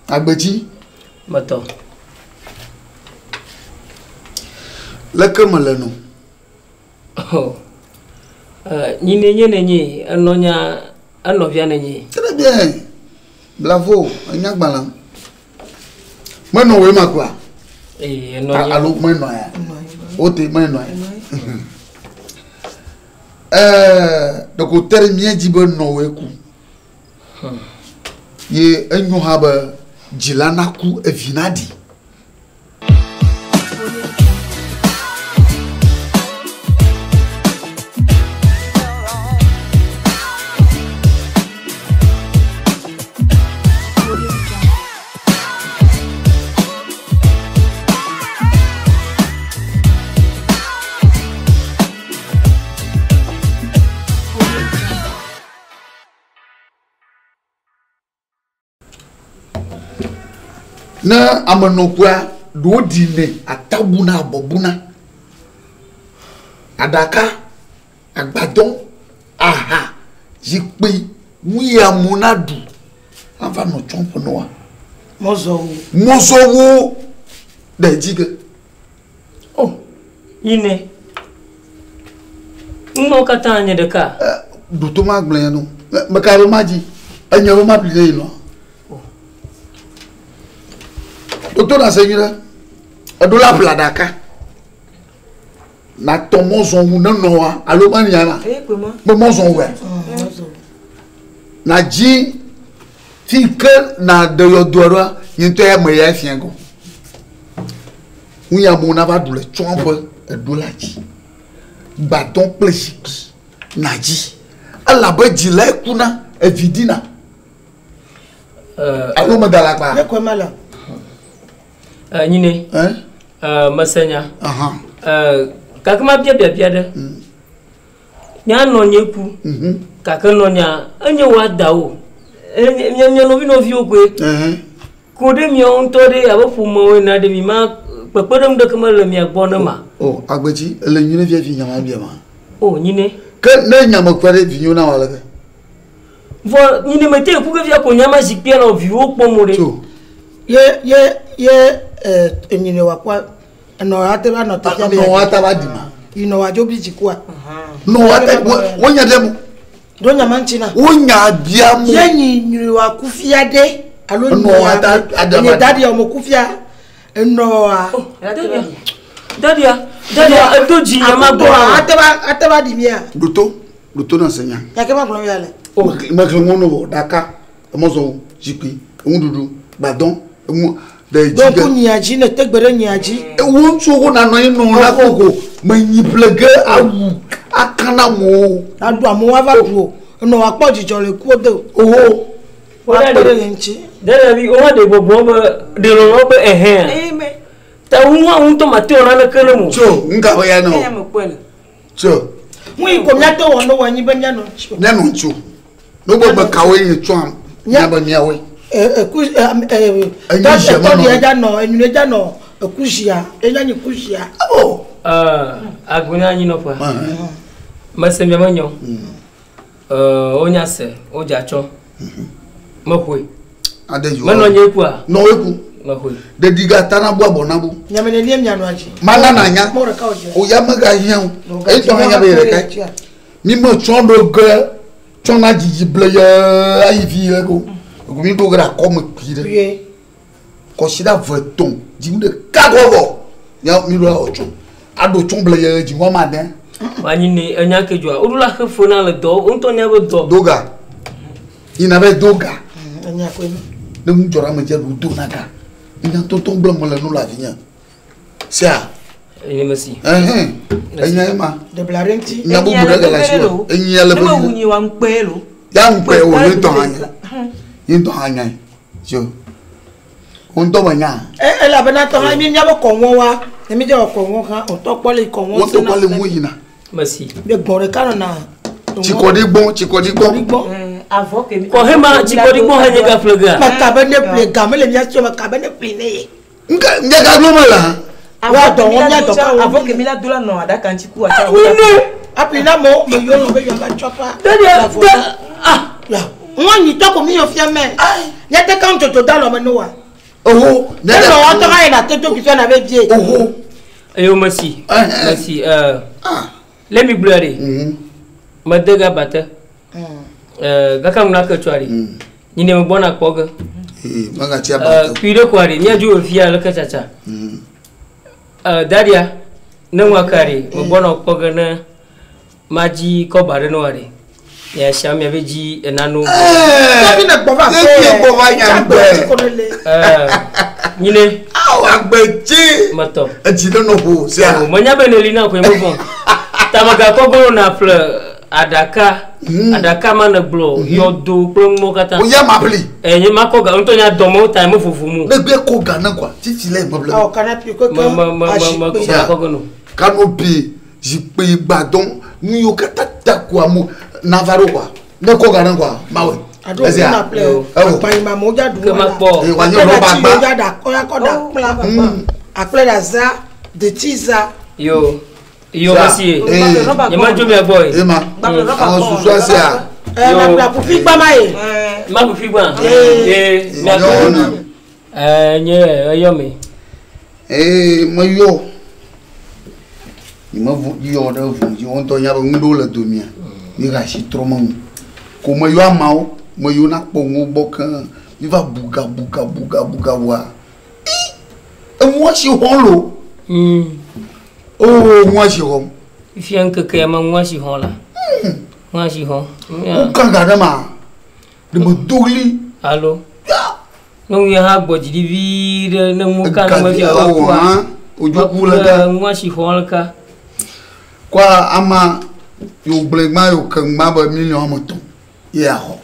Agbetsi. Metɔ. Leke mele nɔ? Oh. Nyi ne nye ne nyi enɔ nya enɔvia ne nyi. Très bien. Bravo, enya gbalẽ. Menɔ woe ma koa? Ee, enɔ nye. Alo menɔ ya. Wote menɔ ya. Ɖeko te ɖe mía dzi be nɔwoe ku. Ye enyo hã be dzila naku evi naɖi. Ne ame nɔkua ɖewo ɖi nɛ ata buna abɔ buna. Aɖaka, agbadɔ, aha, zikpui, nu yi amewo naɖu ava nɔ tsɔƒe nɔa. Mɔzɔwo. Mɔzɔwo ɖe dzi ge. Oh, yine. Numawo katã nye ɖeka. Ɖoto ma gblẽ ya no. Meka be ma dzi. Enye be ma ƒli ɖe yi nɔ. Ɖoto na se nyuie. Eɖo la ƒle aɖaka. Na tɔ mɔzɔwu ne nɔa alo ma nya la. Be mɔzɔwua. Na dzi fi ke na ɖe yɔdoa ɖoa nye ŋutɔ ya me ya fia go. Nu ya amewo nava ɖu le tsɔƒe eɖo la dzi. Gbadɔ kple zikpui na dzi. Elabe dzi la ekuna evi dina. Alo meda la kpa. Ne kɔe ma la. Nyine. Mese nya. Gake ma bia biabia ɖe. Nya nɔ nye ku. Gake nɔ nya enye wa da o. Mia mia nɔvi nɔviwo koe. Ko ɖe miawo ŋutɔ ɖe abe ƒomewo ene ɖe mi ma kpekpeɖeŋu ɖeke mele mia gbɔ ne ma. O agbetsi ele nyine via vi nyama bia ma. O nyine. Ke ne nyame kpe ɖe vinyewo na wa le ke. Vɔ nyine mete ku ke via ko nyama zikpuia nɔ viwo kpɔm o ɖe. Tso. Ye ye ye enyine wa kpɔ enɔ ate va nɔ teƒea. Nɔ wa ta va di ma. Yi nɔ wa dzo bi dzi kua. Nɔ wa ta wo nya bia mo. Ɖo nya ma ŋuti na. Wo nya bia mo. Ye nyi nyui wa ku fia ɖe alo Enɔ wa ta adama. Nye daɖia wo me ku fia enɔ wa. Daɖia daɖia edo dzi nya ma gbɔ. Ate va ate va ɖi mia. Ɖoto ɖoto na se nya. Gake ma gblɔ ya le. Mexlẽ ŋu nɔ ɖaka emɔzɔwo zikpui eŋuɖuɖu gbadɔ emu ɖe dzi. Donc nyia dzi ne te gbe ɖe nyia dzi. Wo ŋutsuwo wo nanɔ anyi nɔ la koko menyi ƒle ge awu akana mo. Aɖu amewo ava ɖu o. Enɔ wa kpɔ dzidzɔ le kuwo de o. Oho. Wa kpe ɖe ye ŋuti. Ɖeɖe bi wo ɖe gbɔgbɔ be ɖe lɔlɔ be ehɛn. Ta wu ŋu ŋutɔ ma te wɔ naneke ne mo. Tso ŋka be ya nɔ. Tso. Ŋu yi ko míate wɔ ne wɔ anyi be míanɔ ŋuti o. Míanɔ ŋuti o. Ne gbɔgbɔ kawoe nye tsɔa míabe míawoe. Eku tɔɖi edza nɔ enyui edza nɔ ekuzia enya nyi kuzia. Abo. Agunya anyi nɔƒe. Mese mia me nyɔ. Wonya se wodza tsɔ. Mexɔe. Ade yi. Menɔ nye kua. Nɔwoe ku. Mexɔe. Ɖeɖi ga ta na bu abɔ na bu. Nyame ne mia nɔa dzi. Mana na nya. Mɔ ɖeka o dzi. O ya mega hiã o. Eyi tɔ hã nya be ye ɖeka. Mi me tsɔ ɖo ge tsɔ na dzidzi ble ye ayi vi ye ko. Mi ɖo ge ɖe akɔme kpui ɖe. Kɔsi ɖe ave tɔn dzi ɖeka kɔ vɔ. Mia mi ɖo la wɔ tsɔ. Aɖo tsɔ ble ye dzi wɔma de. Anyi ne enya ke dzɔa. Woɖo la xe fe na le dɔ. Wo ŋutɔ nya be dɔ. Doga. Yina be doga. Enya koe ma. Ne ŋu dzɔ ɖe ame dzi ɖo do na ga. Enya tonton gblɔ me le nu le avi nye. Sia. Enye mesi. Ɛhɛn. Enya ye ma. Ɖebla ɖe ŋuti. Nya bubu ɖe gale asi o. Enyi ale be. Ne me wu nyi wa ŋukpe lo. Ya ŋukpe o ye ŋutɔ hã nya. Ye ŋutɔ hã nya. Tso. Wo ŋutɔ me nya. Elabena tɔ hã mi miabe kɔŋɔ wa. Ne mi dze wɔ kɔŋɔ hã, wotɔ kpɔ le kɔŋɔ. Wotɔ kpɔ le ŋu yina. Mesi. Be gbɔn ɖeka nɔna. Tsikɔɖi gbɔn, tsikɔɖi gbɔn. Avɔ ke mi. Kɔhe ma tsikɔɖi gbɔn hã nye gaƒle gea. Meka be ne ƒle ga mele mia si o, meka be ne ƒle ne ye. Nka nye ga gblɔ me la. Wa dɔ wɔm mia dɔ ka wɔm. Avɔ ke mi la do la nɔ aɖaka ŋuti ku atsa. Nyine. Aƒle na amewo me yɔ lɔ be yɔ va tsɔ fa. Ɖeɖe de ah. Ya. Ŋua nyi tɔ ko mi yɔ fia mɛ. Nye te kan toto da lɔ me no wa. Oho. Ne nɔ wɔtɔ ka yina toto kisɔ na be vie. Oho. Eyo mesi. Mesi le mi gblɔe ɖe. Mede ga bate. Gaka ŋu na ke tsɔa ɖe. Nyine me gbɔna kpɔ ge. Megatsi abate. Kui ɖe kɔa ɖe míadzo fia leke tsatsa. Daɖia ne ŋua ka ɖe me gbɔna kpɔ ge ne madzi kɔba ɖe ne wa ɖe. Ya sia miabe dzi enano. Tɔbi ne gbɔ va fɛ. Gbɔ va nya gbɛ. Nyine. Awo agbe dzi. Metɔ. Edzi ne nɔ ƒo sia. Menya be neli na koe mevɔn. Tamega kɔgɔn na ƒle aɖaka. Aɖaka ma ne gblɔ yɔdo kple nuwo katã. O ya ma ƒli. Nye ma kɔ ga ŋutɔ nya dɔmewo ta me vovo mu. Ne gbe kɔ ga ne kɔa titi le me ƒle. Awɔ kanapi keke Me me me Sia. kɔgɔn no. Kanopi zikpui gbadɔn nu yiwo katã ta kɔa mo nava ɖo kɔa ne kɔ ga ne kɔa mawe. Aɖo ŋu na ƒle agbayi ma mo dza ɖu Ke ma kpɔ. Ee, wòanye rɔba gba. Wo dza ɖa kɔ kɔ ɖa kpla akple ɖa za detsi za. Yo yo Sia. mesi ye. Ee. Nye ma dzo mia gbɔ ye. Ema. Àwọn susua sia. Ɛ na ƒle aƒuƒi gbama ye. Ma ƒuƒi gbã. Ee mia Yɔ na. Nye eyɔ me. Ee meyɔ. Nye me yɔ ɖe ʋu dzi wo ŋutɔ nya be nu ɖewo le domia. Mi ga asi trɔ me ŋu. Ko meyɔ ameawo meyɔ na kpɔ nuwo gbɔ keŋ. Mi va buga buga buga buga wa. Ii enua si xɔm lo. Oo nua si xɔm. Fifia ŋkeke ya me nua si xɔm la. Nua si xɔm. Wo kan ga ɖe ma. Ɖe me do ɣli. Alo. Nyɔnu ya hã gbɔ dzi ɖi vi ɖe ne ŋu ka ne me fia Ega wa kua. hã, odzo ku le ka. Nua si xɔm le ka. Kɔa ama yo gblẽ gbã yo ke gbã be miliɔn ame etɔ̃ ye axɔ.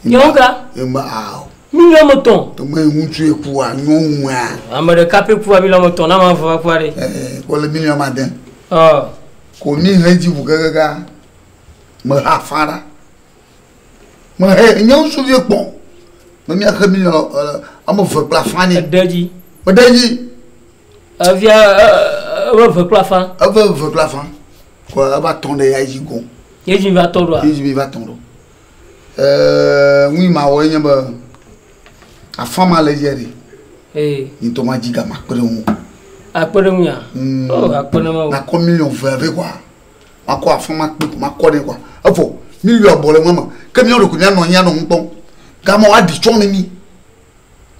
Nyɔnu ka? Eme awɔ. Miliɔn ame etɔ̃. Tome ŋutsu ye kua nyɔnua. Ame ɖeka pɛ kua miliɔn ame etɔ̃ na ame eve kua ɖe. Ɛɛ wole miliɔn ame ade. Ɔ. Ko mi he dzi ʋu kekeka me ha fa ɖa. Me he nye ŋutsuvi kpɔm. Me mia he miliɔn ame eve kple afã nɛ. Eɖe dzi. Eɖe dzi. Evia eve eve kple afã. Eve eve kple afã. Ko eva tɔn ɖe ya dzi gɔm. Ye dzi va tɔ ɖoa? Ye dzi va tɔn ɖo. Ŋui ma wɔ nye be afã ma le dzia ɖe. Ee. Ŋutɔ ma dzi ga ma kpe ɖe ŋu. Akpe ɖe ŋu ya? Oh, akpe ɖe ma wo. Nakɔ miliɔn ve ve kɔa. Makɔ afã ma kpe ma kɔ ɖe kɔa. Efo miliɔn bɔ le ŋua me. Ke míawo ɖeko míanɔ anyi anɔ ŋu kpɔm. Gama woaɖi tsɔ ne mi.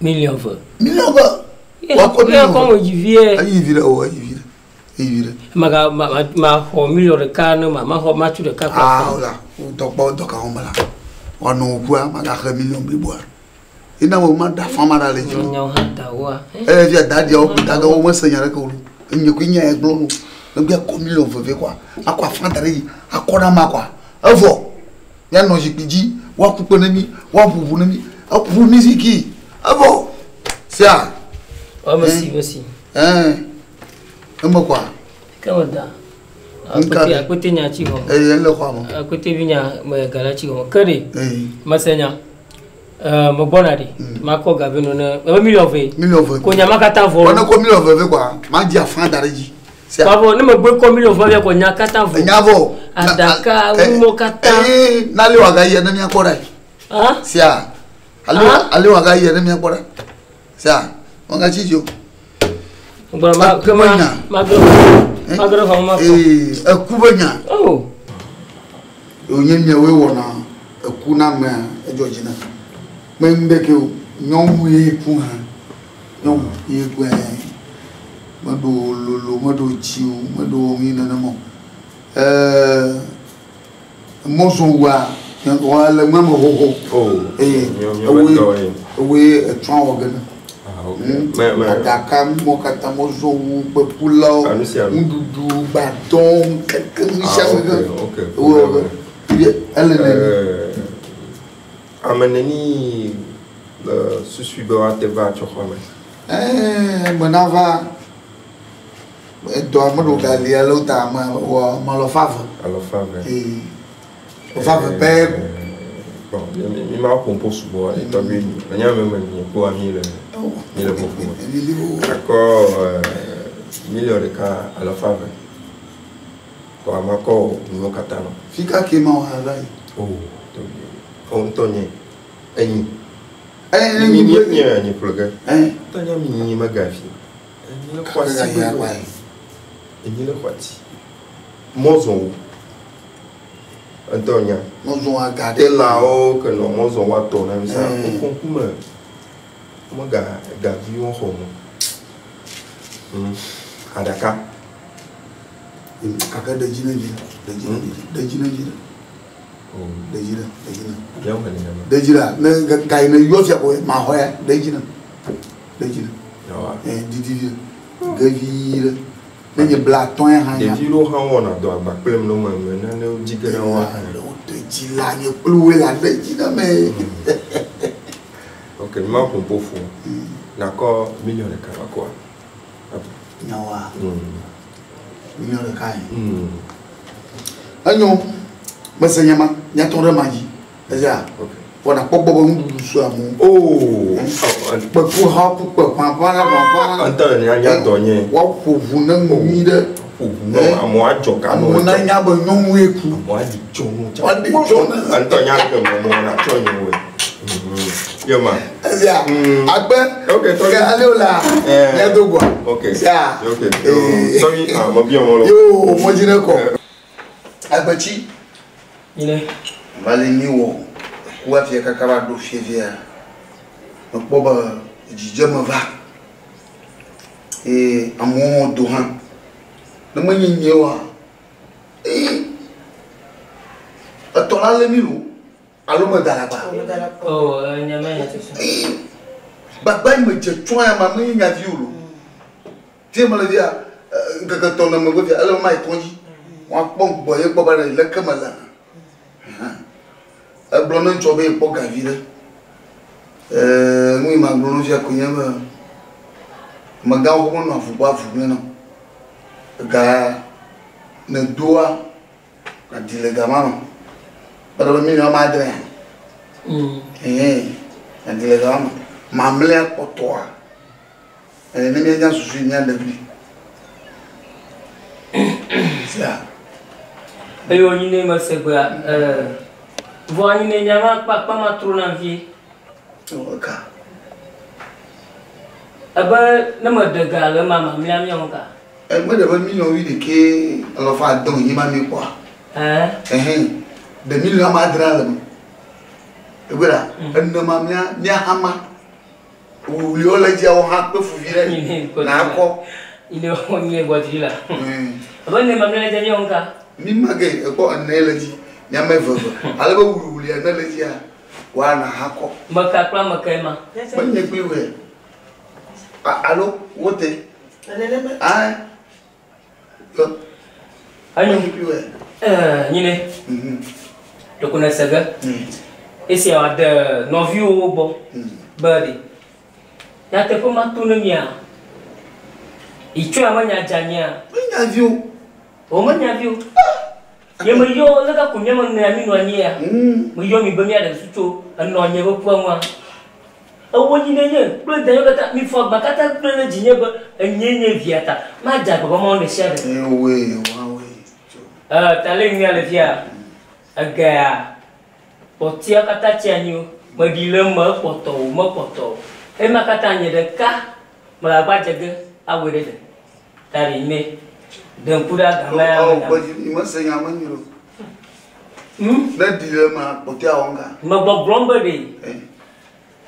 Miliɔn ve. Miliɔn ve. Woakɔ Ye miliɔn kɔ ve. mo dzi vie. Eyi vi ɖe o, eyi vi ɖe. Eyi vi ɖe. Maga ma ma ma xɔ miliɔn ɖeka ne ma ma xɔ ma tu ɖeka kple Ah, afã. wala. Dɔkpɔ dɔka wɔm la. Woanɔ wo kua magaxe miliɔn bliboa. Ina wo ma da afã ma ɖa le dzi. Nyawo hã da woa. Eye fia daɖiawo kple dagawo mese nya ɖeke o. Enye koe nya ya gblɔ no. Negbe akɔ miliɔn veve kɔa, akɔ afã da ɖe dzi, akɔ ɖe ama kɔa. Evɔ. Míanɔ zikpui dzi, woaku kpe ne mi, woaƒo ʋu ne mi, aƒo miziki. Evɔ. Sia. Ɔ mesi mesi. Ɛɛ. Eme kɔa. Ke me da. Nka Akpete ɖe. akpete nya tsi xɔ. Eye ele xɔa me. Akpete vi nya me ga la tsi xɔ. Ke ɖe. Ee. Mese nya. Me gbɔna ɖe. Makɔ ga ve no ne ebe miliɔn ve. Miliɔn ve. Ko nya ma katã vɔ. Wɔ ne kɔ miliɔn ve ve kɔa, ma dzi afã da ɖe dzi. Sia. Vɔ ne megbe kɔ miliɔn ve kɔ nya katã vɔ. Nya vɔ. Aɖaka nuwo katã. Ee n'ale wa ga yia ne mía kpɔ ɖa. Ah. Sia. Ale ale wa ga yia ne mía kpɔ ɖa. Sia. Wɔn ga tsi dzi o. Gbɔna ma ke ma ma gbe ma gbe xɔ ma kpɔ. Ee eku be nya. Oh. Wònye miawoe wɔna eku na amea edzɔ dzi na. Me nu ɖeke o. Nyɔnu ye ku hã. Nyɔnu ye ku hã. Meɖo lolo, meɖo tsi o, meɖo nu nenema o. Mɔzɔwua wɔ le nua me xoxo. Oh. Eye Ewoe. ewoe etsɔa wɔ ge ne. Ah, ok. Me Aɖaka mɔ katã mɔzɔwu kpekulawo, Ah, nu sia nu. nuɖuɖu, gbadɔ, keke nu sia Ah, nu ok, ke. ok. Ewoe wɔ ge. Ye ele neni. Ame neni le susui be woate va tsɔ xɔ me. Ɛɛ me nava edɔa meɖo gali alo ta me wɔ malɔfa ve. Alɔfa ve. Ee. Ɔfa ve pɛɛ ko. Bon, mi ma ƒo sugbɔ etɔgbi enya me me nye kpo mi le mi le ƒoƒo me. Akɔ miliɔn ɖeka alɔfa ve. Kɔ ama kɔ nuwo katã nɔ. Fika ke ma wɔ va yi. Oh, tɔgbi. O ŋutɔ nye enyi. Eh, Mi nyi mi ble. mi anyi ƒle ge. Eh. Tanya mi nyi megafi. Enyi le xɔ asi Kaka ya gbegbe. kwa. Enyi le xɔ asi. Mɔzɔ wo. Ŋutɔ nya. Mɔzɔ aga ɖe. Telawo ke nɔ mɔzɔ woatɔ na mi sa. Eh. Wokɔ ŋkume. Womega gaviwo xɔ mo. Aɖaka. Kaka ɖe dzi ne dzi ɖe dzi ne dzi ɖe dzi ne dzi ɖe dzi ne ɖe dzi ne. Míawo me nenema. Ɖe dzi la ne ga yi ne yɔ fia ko ma xɔ ya ɖe dzi ne ɖe dzi ne. Yawa. Eh didi vi ɖe gevi ɖe ne nye bla atɔ̃ ya hã nya. Ɖevi ɖewo hã wɔna dɔ agba kple mi ne wo me nanewo dzi ge ɖe woa. Ɖe dzi la nye kple woe la ɖe dzi na me. Ok, mi ma ƒo ƒo fo. Nakɔ miliɔn ɖeka va kɔa. Nyawoa miliɔn ɖeka ye. Enyo mese nye ma nyatɔ ɖe ma dzi ezea Ok. wɔna kpɔkpɔ be nuɖuɖu su amewo. Oh. Kpekpe ha ku kpe ƒaƒã la ƒaƒã. Ŋutɔ nya nya dɔ nye. Woaƒo ʋu ne nu nyui ɖe. Ƒo ʋu nɔ amewo adzɔ ga nɔ. Amewo nanya be nyɔnue ku. Amewo aɖi tsɔ nu tsã. Woaɖi tsɔ nu. Ŋutɔ nya ke mɔ mɔ na tsɔ nye woe. Ye ma. Ezea akpe. Ok, tɔgbi. Ke ale wo la Eh. míado goa. Ok. Zea. Ok. Eh. Tɔgbi ah mɔ bi wɔn lɔ. Yo mɔdzi ne kɔ. Agbetsi. Nyine. Va le mi wɔ ku afia kaka va ɖo fiefia. Mekpɔ be dzidzeme va. Eye amewo hã do hã. Ne menye nye oa, ee, etɔ la lé mi lo alo meda alakpa. Oh, nye me nya tutu. Gbagba yi me dze tsɔ ya ma menye nyavi o lo. Fie mele fia, ŋkeke tɔ̃ le megbe fia, ele be mayi kɔdzi. Woakpɔ gbɔ ye gbɔ be ɖe leke mele. Egblɔ ne ŋutsua be yekpɔ gavi ɖe. Nu yi magblɔ ne fia koe nye be amegãwo menɔ avu kpɔ avu gblẽ na o. Ga ne doa aɖi le gama me. Eɖe be miliɔn ame adre. Ɛhɛn, aɖi le gama me. Mamlɛa kpɔtɔa. Ne míanya susu yi míaɖe gli. Sia. Eye wònyi ne mese gbea, vɔ anyi ne nya ma kpakpa ma trona vie. Eka. Ebe ne meɖe ga le ema mamlɛa míawo ka. Meɖe be miliɔn wuiɖekɛ alafa ade wònye ma mi kpɔa. Ɛhɛn, ɖe miliɔn ame adre le me. Egbe la, ene mamlɛa míaha ma. Wuwuliwo le dzia wo hã kpe fu vi ɖe nakɔ. Ine wònye gbɔdzi la. Ebe ne mamlɛa le dzia míawo ka. Mi ma ge ekpɔ ene le dzi, miame veve. Ale be wuwuli ene le dzia, woana ha kɔ. Meka kple ame kae ma. Menye kpli woe. Alo wote. Ayi. Enyo. Menye kpli woe. Nyine. Ɖeko ne se ge. Esia wòade nɔviwo gbɔ. Be ɖe. Nyateƒe ma to ne mia. Itsɔe ame nya dze anyia. Menya vi o. O menya vi o. Nye meyɔ leke ko míame nɔa mi nɔ anyi ya. Meyɔ mi be míaɖe su tso enɔ nye be kua ŋua. Ewɔ nyi ne nye kple danyewo katã mi fɔ agba katã kple ne dzinye be enye nye via ta. Madze agbagba ma wo ɖe sia ɖe. Ewoe, woawoe. Ta le nuya le fia. Egea kpɔtia katã tsi anyi o. Meɖi le eme ekpɔtɔ o, mekpɔtɔ o. Ema katã nye ɖeka mele agba dze ge awɔe ɖe ɖe. Ta ɖe nye ɖe ŋku ɖe agama ya me na. Gbɔdzi mese nya me nyui o. Ne ɖi le eme kpɔtia wɔ ŋga. Megbɔgblɔm be ɖe.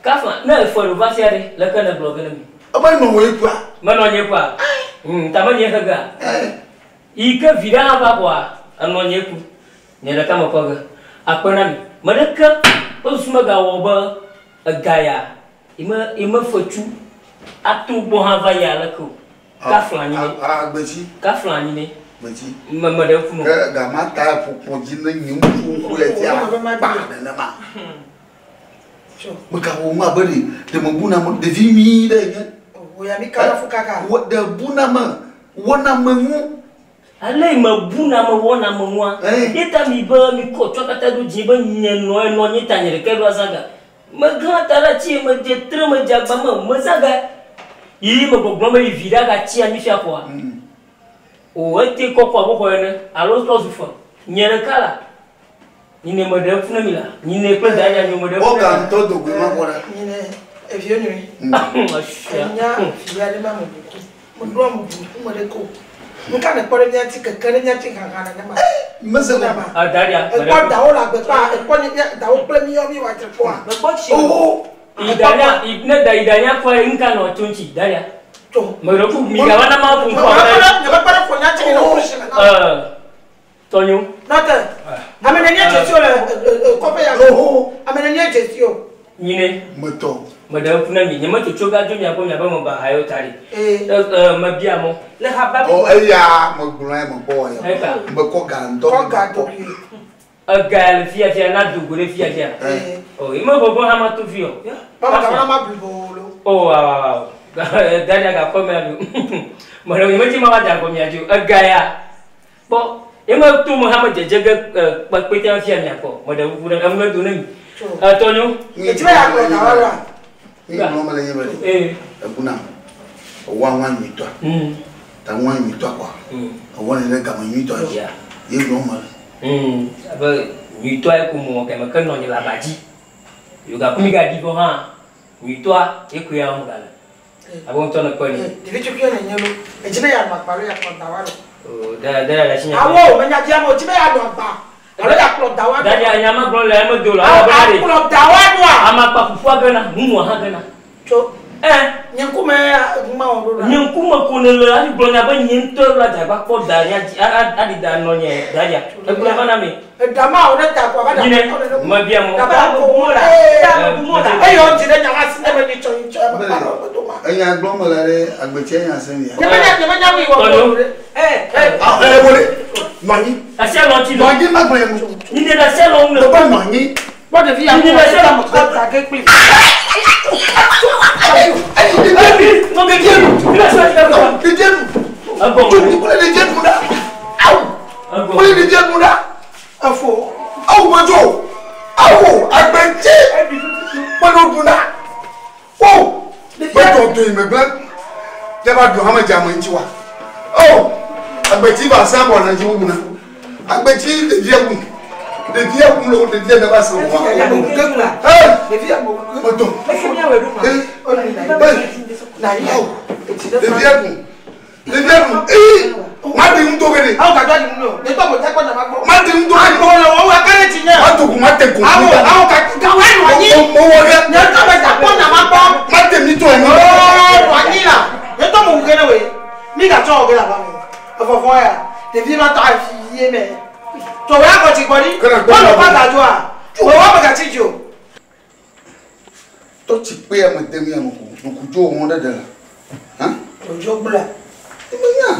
Kafa ne efe ɖo va sia ɖe leke ne gblɔ ge ne mi. Ebe nɔ wòe kua. Menɔ nye kua. Ta menye hegea. Yi ke vi ɖe hã va kɔa enɔ nye ku. Nye ɖeka mekɔ ge. Akpe na mi. Me ɖeke ƒe susu megawɔ be ega ya ime fetsu ato gbɔ hã va yi aleke o. Kafla anyi ne. Agbetsi. Kafla anyi ne. Gbetsi. Me me ɖe ŋku nɔ. Ke gama ta ƒoƒo dzi ne nye ŋutsu ŋku le tia kpa nenema. Megawɔ ŋu abe ɖe ɖe mebuna me ɖevi nyui ɖe nye. Oya mi kala fu kaka. Wɔ ɖe buna me wɔna me ŋu. Ale mebuna me wɔna me ŋua. Ye ta mi be mi kɔ tsɔ katã ɖo dzi be nye nɔ enɔ nye ta nye ɖeka ɖo azã ga. Megã ta ɖe tsi me dze tre me dze agba me mezã ga. Yi me gbɔgblɔm be yi vi ɖe agatsi anyi fia kɔa. O ete kɔkɔ abe xɔ ene alo trɔ zu fe. Nye ɖeka la. Nyine me ɖe fu na mi la. Nyine kple daɖia nyo me ɖe fu na mi. Ɔga ŋutɔ do goe ma kpɔ ɖa. Nyine evio nyui. Enya via ɖe ma me buku. Meɖoa me buku me ɖe ko. Nuka ne kpɔ ɖe mía ŋuti keke ɖe mía ŋuti haha nenema. Mese ko. Daɖia. Ekpɔ dawo le agbe kpɔa ekpɔ nye dawo kple míawo mi wa tre kpɔa. Mekpɔ tsi. Oho. Idanya ne da idanya kɔ ye nka nɔ tso ŋuti daɖia. Tso. Me ɖe ku mi gava na ma ƒo ŋkɔ. Nye mekpɔ ɖe fo nya tsi ne wo si me na. Tɔnyo. Nɔte. Ame nenie dzesi o le kɔƒe ya. Oho. Ame nenie dzesi o. Nyine. Metɔ. Me ɖe fu na mi. Nye me tsotso ga dzo mia gbɔ mia be me ba hayo ta ɖi. Me bia mɔ. Le ha ba. Ɔ eya me gblɔ ya me gbɔ ya. Eka. Me kɔ ga ŋutɔ. Kɔ ga dogoe. Ega le fia fia na dogo ɖe fia fia. O ime gbɔgbɔ hã ma to fi o. Baba gama na ma blibo lo. O wa wa wa. Daɖia gakɔ mia lu. Me ɖe nye me dzi ma va dza gbɔ mia dzi o. Ega ya. Kpɔ. Eme to me hã me dzedze ge kpekpe fia mia kpɔ. Me ɖe ŋku ɖe eme do ne mi. Tɔnyo. Etsi be yakplɔ dawa la. Mi gblɔ me le nye be. Ebuna. Ewa ŋua nyuitɔa. Ta ŋua nyuitɔa kɔa. Ewɔ ne ɖe game nyuitɔa dzi. Ye gblɔ me le. Abe nyuitɔa ye ko mɔ game ke nɔ nye le aba dzi. Yoga kumi ga ɖi vɔ hã. Nyuitɔa ye koe ya mo gale. Abe ŋutɔ ne kpɔ ni. Ɖevi tukui ne nye lo. Etsi be yanɔ agba lo yakplɔ dawa lo. Da da da si nya. Awo menya bia mo etsi be yanɔ agba. Alo yakplɔ dawa lo. Da da nya ma gblɔ le eme do lo. Awo akplɔ dawa loa. Ama kpa fufua gena, nunua hã gena. Tso. Nye ŋkume ma wɔ ɖo la. Nye ŋkume ko ne le ali gblɔ nya be nye ŋutɔ la dzagba kpɔ da nya dzi aɖi da nɔ nye daɖia. Egblɔ va na mi. Eda ma wɔ ɖe ta ko ava da. Nyine me bia mo. Daba ko mo la. Eye wo dzi ɖe nya la si ne me nyi tsɔ nyi tsɔ eme kpa ɖe wo do ma. Enya gblɔ me le ɖe agbetse nya se mia. Nye me nya nye me nya wi wɔ ko ɖe. Wole nɔ anyi. Asia lɔ tsi nɔ anyi ma gblɔ ye mo. Nyine ɖe asia lɔ ŋu le. Baba nɔ anyi. Kpɔ ɖevi ya Nyine ko ɖe asia lɔ ŋu. Ta ke kpli.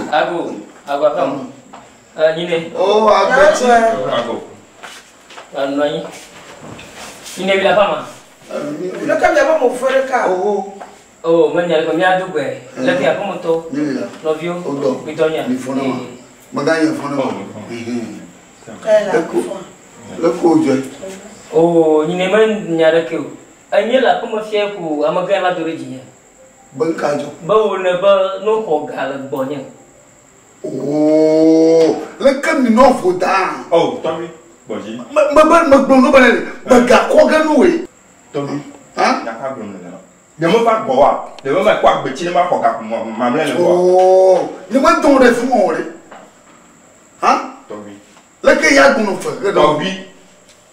Ago, ago, nyine. Oh, agbeti. Ago. Anɔ anyi. Nyine bi la fama. Le ka mia be mo fere ka. Oh. Oh, me nya le mia do gbe. Le fi aƒeme tɔ. Nyine la. Nɔviwo. O dɔ. Mi tɔ nya. Mi fɔnɔ ma. Mega nye fɔnɔ ma. Eh la. Le ko dzɔe. Oh, nyine me nya ɖeke o. Enye le aƒeme fia ko amegã va do ɖe dzinye. Be ŋka dzɔ. Be wo ne be no xɔ ga le gbɔnye. Oh, le ke mi nɔ vo da. Oh, tɔgbi. Gbɔdzi. Me me me gblɔ nu be ne me ga kɔ ge nu woe. Tɔgbi. Hã? Nyaka gblɔ ne la. Nye me va gbɔ wa. Le me ma kɔ agbetsi ne ma xɔ ga mamlɛ le gbɔ. Oh, nye me dɔn ɖe fi mɔ o ɖe. Hã? Tɔgbi. Le ke ya gbɔnɔ fe ge ɖe. Tɔgbi.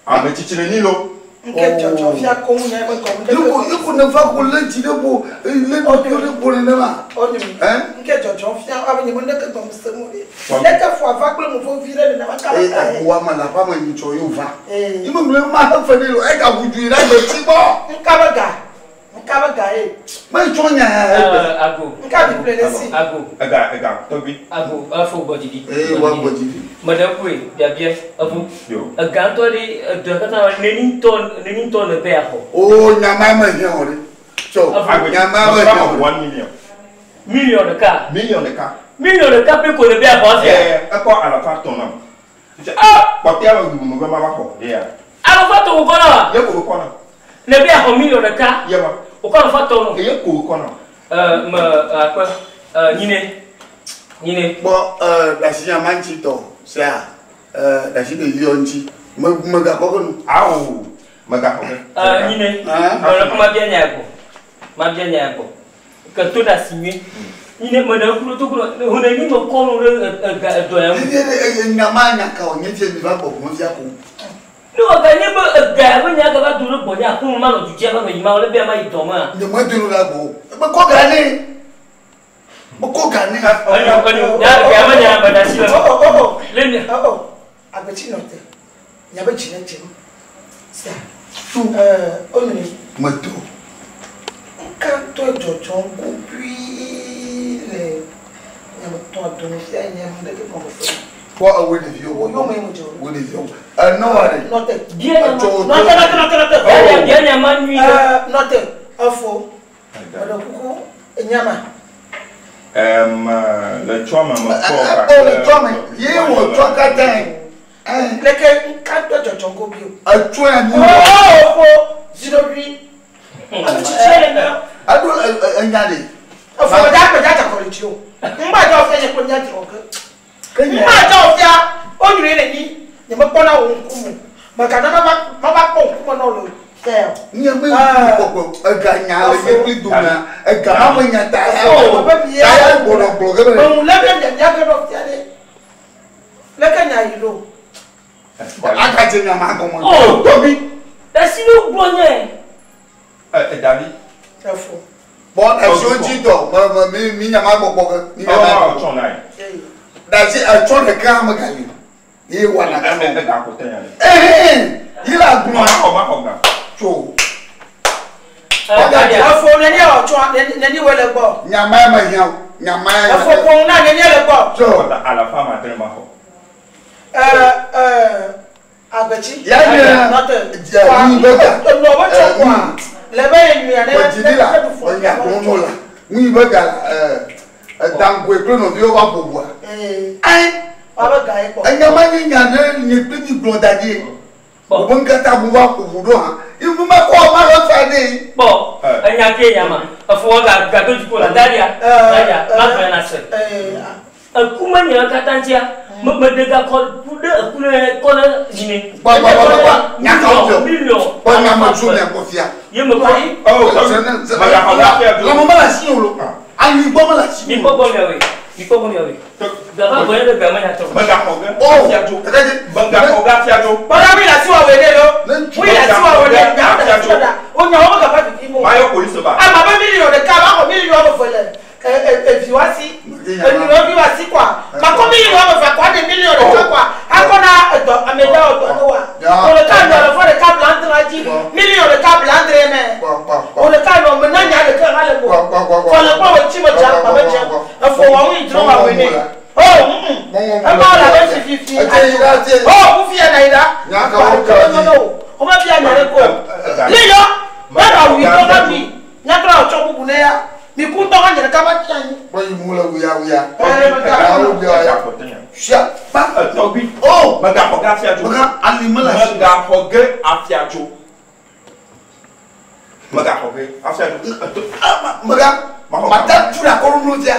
Ame tsitsi ne nyi lo. Nke dzɔdzɔ fia ko ŋu nye be gɔme. Yeko yeko ne va ko le dzi ɖe bo le nɔviwo ɖe bo nenema. Ɔnyi mi. Hein? Nke dzɔdzɔ fia abe nye me neke gɔme se mo ɖe. Neke fo ava kple nu vevi ɖe nenema ka Eye ta ye. eʋua me le aƒea me nyitsɔ ye wòva. Ee. Yi me gblɔ ma he fe ɖe lo ega ʋu du yi ɖe agbetsi gbɔ. Nka be ga. Nka be ga ye. Me tsɔ nya ya egbe. Ago. Nka bi ƒle ɖe si. Ago. Ega ega tɔgbi. Ago efo gbɔdzi ɖi. Eye wa gbɔdzi ɖi. Me ɖe koe biabia evo. Yo. Ega ŋutɔ ɖe edɔ katã neni ŋutɔ neni ŋutɔ ne be yaxɔ. O nyama me hiã o ɖe. Tsɔ nyama me hiã o ɖe. 1 million. Million ɖeka. Million ɖeka. Million ɖeka pɛ ko ne be yaxɔ afia. Ɛɛ ekɔ alafa tɔn nam. Ah! Kpɔtɛa me me be ma va xɔ. Ye ya. Alafa tɔn wo kɔ na wa. Ye ko kɔ na. Ne be yaxɔ million ɖeka. Ye ma. O kɔ alafa tɔn no. Ye ko kɔ na. Me akpe nyine. Nyine. Kpɔ ɖasi nyama ŋuti tɔ sia ɖasi ɖeviwo ŋuti. Me megaxɔ ge nu. Awo megaxɔ ge. Nyine, mele ko mabia nya gbɔ. Mabia nya gbɔ. Ke to ɖe asi nyuie. Nyine me ɖe kulo to kulo. Hune mi me kɔ nu ɖe ega edɔ ya ŋu. Eye nya ma nya ka wònye fie mi va gbɔ gbɔ fia ko. Ne wòga nye be ega ya be nya gava do ɖe gbɔnye aƒeme manɔ du dzi ava nɔ yim ale be ama yi dɔ mea. Nye me do nu ɖe gbɔ o. Me kɔ ga nɛ. Me kɔ ga nɛ. Enyo enyo nya ga ya me nya me ɖe asi le. Oh oh oh. Le mi. Oh oh. Agbetsi nɔ te. Nya be dzi ne dze. Sia. Tu. Eh, onye. Me do. Nka ŋutɔ dzɔdzɔ gobui le nyametɔ dome fia nye nu ɖeke gɔme se. Kpɔ ewoe ɖeviwo. Wo yome me dzɔ. Wo ɖeviwo. Enɔ wa ɖe. Nɔte. Bia nya ma. Nɔte nɔte nɔte nɔte. Bia bia nya ma nyui ɖe. Nɔte. Efo. Meɖe kuku enyama. Le tsɔ me me kpɔ gake. O le tsɔ me ye wɔ tsɔ katã ye. Leke nka tɔ dzɔdzɔ gobi o. Etsɔ ya mi. Oo fo ziɖoɖui. Ame tsitsi le nya. Eɖo enya ɖe. Efo dza kpe dza dzakɔ le dzi o. Ŋgba dza ofia nye kple mía dzrɔ ke. Ŋgba dza ofia o nyui le nyi nye me kpɔna wo ŋkume. Mègana mava mava kpɔ ŋkume na wò le fia o. Nye me ŋku kpɔkpɔ ega nya le nye kpli domea ega ma me nya ta ya o ta ya gbɔnɔ gblɔ ge be. Meŋu lé be mia mia ge ɖo fia ɖe. Leke nya yi ɖo. Aga dze nya ma gɔme. O Tɔgbi. Esi nu gblɔ nye. Ɛ Davi. Efo. Bɔn esi wo dzi dɔ me me mi mi nya ma gbɔgbɔ ge. Mi nya ma. Ɔ tsɔ na yi. Dasi etsɔ ɖeka ame gali. Ye wɔna ka nɔ. Ega ko tɛ nya. Ehe yi la gblɔ. Ma xɔ ma xɔ ga. Tso. Efo neni ɔ tsɔ neni wo le gbɔ. Nyama ya me hiã o. Nyama ya. Efo ƒo na neni le gbɔ. Tso. Alafa ma tre ma xɔ. Agbetsi. Ya nye. Nɔte. Dze yi be ga. Nɔ be tsɔ kɔa. Le be ye nyuia ne. Dzi la enya gblɔ la. Ŋu be ga dangoe kple nɔviwo va ƒo ʋua. Ayi. Wabe ga ye kpɔ. Enya ma nye nya ne nye kple mi gblɔ da ɖi. Wobe ŋkata bu va ƒo ʋu ɖo hã. Ibu ma kɔ ma le fa ɖe. Kpɔ enya ke nya ma. Efo ga ga do dziƒo la daria. Daria ma gblɔ na se. Eku me nya katã dzia. Me me ɖe ga kɔ ku ɖe eku ɖe kɔ ɖe dzime. Kpɔ kpɔ kpɔ kpɔ. Nya ka wo fia. Miliɔn. Kpɔ nya me tso mia kpɔ fia. Ye me kɔ. Lãme mele asi o lo. Anyi gbɔ mele asi o. Mi kpɔ gbɔ miawoe. Mi kpɔ gbɔ miawoe. Gava gbɔ ye ɖe ga me nya tɔ. Megaxɔ ge. O. Megaxɔ ge afia tso. Kpɔɖa mi le asi wɔ wɔ ɖe lo. Mi le asi wɔ wɔ ɖe. O nya wo me gava vivi mo. Mayɔ polisi ba. Ama be miliɔn ɖeka ba xɔ miliɔn eve le evi wa si. Enyuiwo wa si kɔa. Makɔ miliɔn eve kɔ aɖe miliɔn ɖeka kɔa. Akɔ na edɔ ame ɖe wɔ dɔ ne wa. O ɖeka nɔ le fɔ ɖeka bla andre dzi. Miliɔn ɖeka bla andre mɛ. O ɖeka nɔ me na nya ɖeka hã le mo. Fɔle kpɔ wo tsi me dze akpa me dze. Efo wɔ ŋu yi dzro wa wɔ ne. O ema wɔ la be si fifi. O kufi yɛ na yi ɖa. O ma bia nya ɖe ko. Liyɔ. Ne ba wui tɔ na mi. Nyatrɔ wòtsɔ bubu ne ya. Mi ku ŋutɔ hã nye ɖeka va tsi anyi. Kpɔ yi mu le wuya wuya. Megaxɔ Sia kpa. Tɔgbi. O. Megaxɔ ge afia tso. Mega ali mele asi. Megaxɔ ge afia tso. Megaxɔ ge afia tso. Mega. Mata tu la kɔlu nu fia.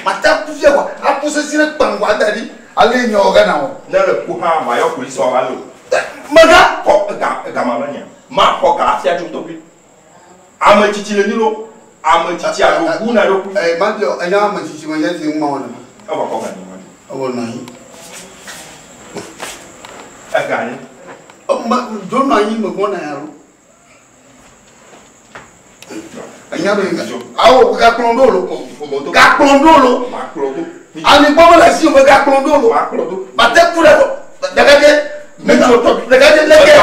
Mata ku fia wa. Aku sesi ɖe kpaŋgɔ ada ɖi. Ale nye wɔ gana o. Ne le ku hã mayɔ polisi wa va lo. Mega. Kɔ ega ega ma me nya. Ma xɔ ga afia tso tɔgbi. Ame tsitsi le nyi lo. Ame tsitsi alo wu na ɖokui. Ɛ ma biɔ enya ame tsitsi me nye ti ŋu ma wɔ ne ma. Ewɔ kɔ ga nye ma tso. Ewɔ nɔ anyi. Ega nye. Me dzo nɔ anyi me gbɔ na ya lo. Enya be awo gakplɔ ɖo lo. Gakplɔ ɖo lo. Ma kplɔ do. Ami gbɔ mele asi o me gakplɔ ɖo lo. Ma kplɔ do. Mate ku ɖe ɖeka dze. Ɖeka dze leke.